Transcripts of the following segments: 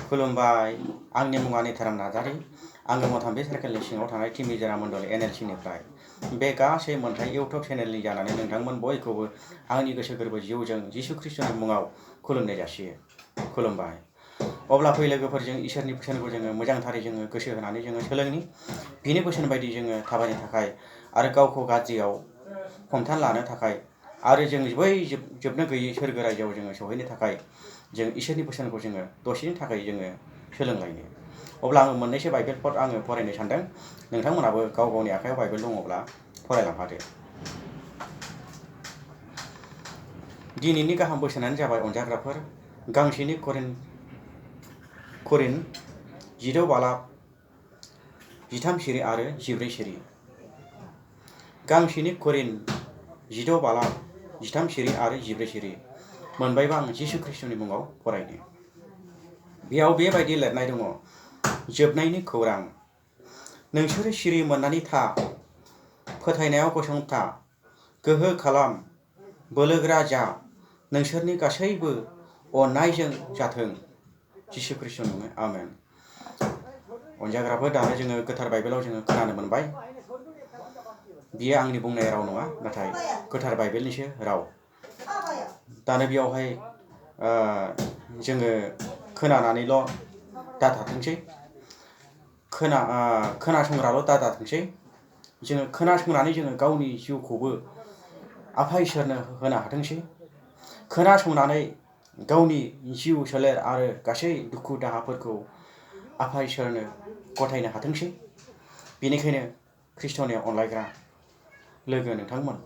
खुलुमबाय। आंनि मुङा निथाराम नार्जारी। आङो मथाम्बे सार्केलनि सिङाव थानाय टिम मिजोरा मण्डल NLC निफ्राय बे गासै मोनथाय इउटुब चेनेलनि जानानै नोंथांमोन बयखौबो आंनि गोसो गोरबो जिउजों जिसु ख्रिस्टनि मुङाव खुलुमनाय जासियो। खुलुमबाय। अब्ला फै लोगोफोरजों इसोरनि बोसोनखौ जोङो मोजांथारै जोङो गोसो होनानै जोङो सोलोंनि। बिनि बोसोन बायदि जोङो थाबायनो थाखाय आरो गावखौ गाज्रियाव हमथान लानो थाखाय आरो जों बै जोबनो गैयै सोरगो रायजोआव जोङो सहैनो थाखाय जों इसोरनि बोसोनखौ जोङो दसेनि थाखाय जोङो सोलोंलायनो। अब्ला आङो मोननैसो बाइबेल पद आङो फरायनो सानदों। नोंथांमोनाबो गाव गावनि आखायाव बाइबेल दङब्ला फरायलांफादो। दिनैनि गाहाम बोसोनानो जाबाय अनजाग्राफोर गांसेनि करिन 16 बालाब 13 सिरि आरो 14 सिरि। गांसेनि करिन 16 बालाब 13 सिरि आरो 14 सिरि मोनबायबा आं जिसु ख्रिस्टनि मुङाव फरायनो। बेयाव बेबायदि लिरनाय दङ। जोबनायनि खौरां। नोंसोरो सिरि मोननानै था, फोथायनायाव गसंथा, गोहो खालाम, बोलोगोरा जा, नोंसोरनि गासैबो अननायजों जाथों। जिसु ख्रिस्टनि मुङै आमेन। अनजाग्राफोर दानो जोङो गोथार बाइबेलाव जोङो खोनानो मोनबाय। बियो आंनि बुंनाय राव नङा, नाथाय गोथार बाइबेलनिसो राव। दानो बेयावहाय जोङो खोनानानैल' दाथाथोंसै, खोनासंग्राल' दाथाथोंसै। जोङो खोनासंनानै जोङो गावनि जिउखौबो आफा इसोरनो होनो हाथोंसै। खोनासंनानै गावनि जिउ सोलेर आरो गासै दुखु दाहाफोरखौ आफा इसोरनो गथायनो हाथोंसै। बेनिखायनो ख्रिस्ट'नि अनलायग्रा लोगो नोंथांमोन,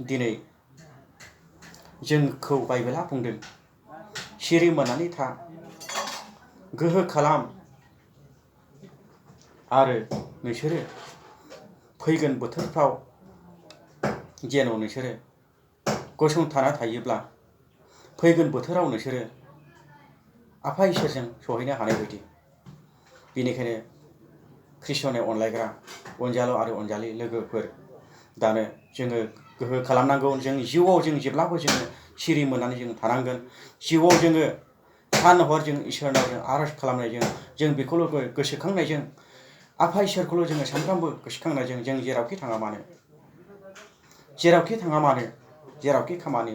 दिनै जोंखौ बाइबेला बुंदों सिरि मोननानै था, गोहो खालाम आरो नोंसोरो फैगोन बोथोरफ्राव जेन' नोंसोरो गसंथाना थायोब्ला फैगोन बोथोराव नोंसोरो आफा इसोरजों सहैनो हानाय बायदि। बेनिखायनो ख्रिस्ट'नि अनलायग्रा अनजालु आरो अनजालि लोगोफोर, दानो जोङो गोहो खालामनांगौ। जों जिउआव जों जेब्लाबो जोङो सिरि मोननानै जों थानांगोन। जिउआव जोङो सान हर जों इसोरनाव जों आर'ज खालामनायजों, जों बेखौल' गोसोखांनायजों, आफा इसोरखौल' जोङो सानफ्रामबो गोसोखांनायजों जों जेरावखि थाङा मानो, जेरावखि खामानि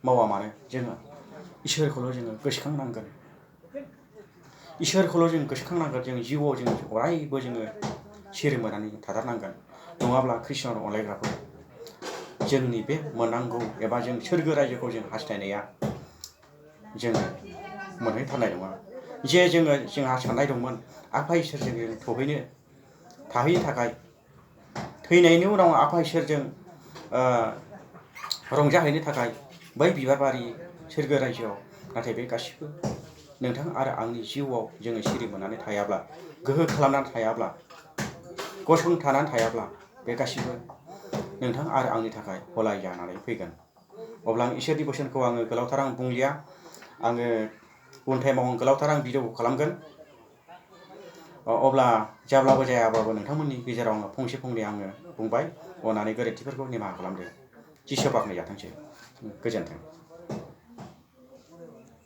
मावा मानो, जोङो इसोरखौल' जोङो गोसोखांनांगोन। इसोरखौल' जों गोसोखांनांगोन। जों जिउआव जों अरायबो जोङो सिरि मोननानै थाथारनांगोन। नङाब्ला ख्रिस्ट'नि अनलायग्राफोर, जोंनि बे मोननांगौ एबा जों सोरगो रायजोखौ जों हास्थायनाया जोङो मोनहैथारनाय नङा। जे जोंहा साननाय दंमोन आफा इसोरजों जों थाहैनो थाखाय, थैनायनि उनाव आफा इसोरजों रंजाहैनो थाखाय बै बिबार बारि सोरगो रायजोआव, नाथाय बे गासिबो नोंथां आरो आंनि जिउआव जोङो सिरि मोननानै थायाब्ला, गोहो खालामनानै थायाब्ला, गसंथानानै थायाब्ला, बे गासिबो नोंथां आरो आंनि थाखाय हलाय जानानै फैगोन। अब्ला आं इसोरनि बोसोनखौ आङो गोलावथार आं बुंलिया। आङो उन टाइमाव आं गोलावथार आं भिडिअखौ खालामगोन। अब्ला जाब्लाबो जायाब्लाबो नोंथांमोननि गेजेराव आङो फंसे फंनै आङो बुंबाय। अननानै गोरोन्थिफोरखौ निमाहा खालामदो। जिसु बाख्नाय जाथोंसै। गोजोन्थों।